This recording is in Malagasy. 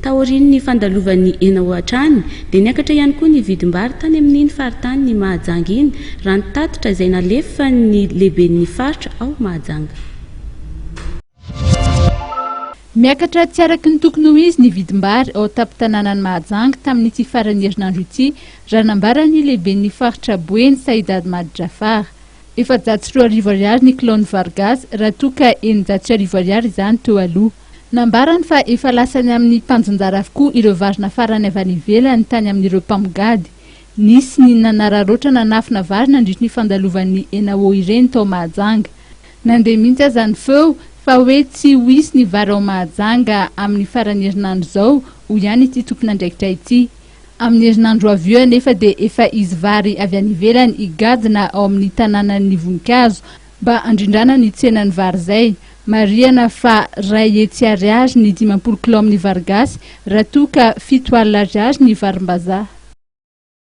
Taorian'ny fandalovan'ny Enao hatrany dia niakatra ihany koa ny vidim-bary tany amin'iny faritanin'i Mahajanga iny, raha ny tatitra izay nalefan'ny lehiben'ny faritra ao Mahajanga. Miakatra tsy araka ny tokony ho izy ny vidim-bary ao an-tampon-tanànan'i Mahajanga tamin'ity faran'ny herinandro ity, raha nambaran'ny lehiben'ny faritra Boeny, Saïd Ahmad Jaffar. 2400 ariary ny kilaon'ny vary gasy raha toa ka 1600 ariary izany teo aloha. Nambarany fa efa lasany amin'ny mpanjinjara avokoa ireo vary nafarany avy any ivelany tany amin'ireo mpamongady. Nisy ny nanararaotra nanafina vary nandritry ny fandalovan'ny Enao ireny tao Mahajanga. Nandeha mihitsy aza ny feo fa hoe tsy ho hisy ny vary ao Mahajanga amin'ny faran'ny herinandro izao, hoy ihany ity tompon'andraikitra ity. Amin'ny herinandro ho avy io anefa dia efa hisy vary avy any ivelany higadona ao amin'ny tanànan'ny voninkazo mba handrindrana ny tsenan'ny vary izay. Marihana fa 100 ariary ny 50 kilao amin'ny vary gasy raha toa ka 70 ariary ny varimbazaha.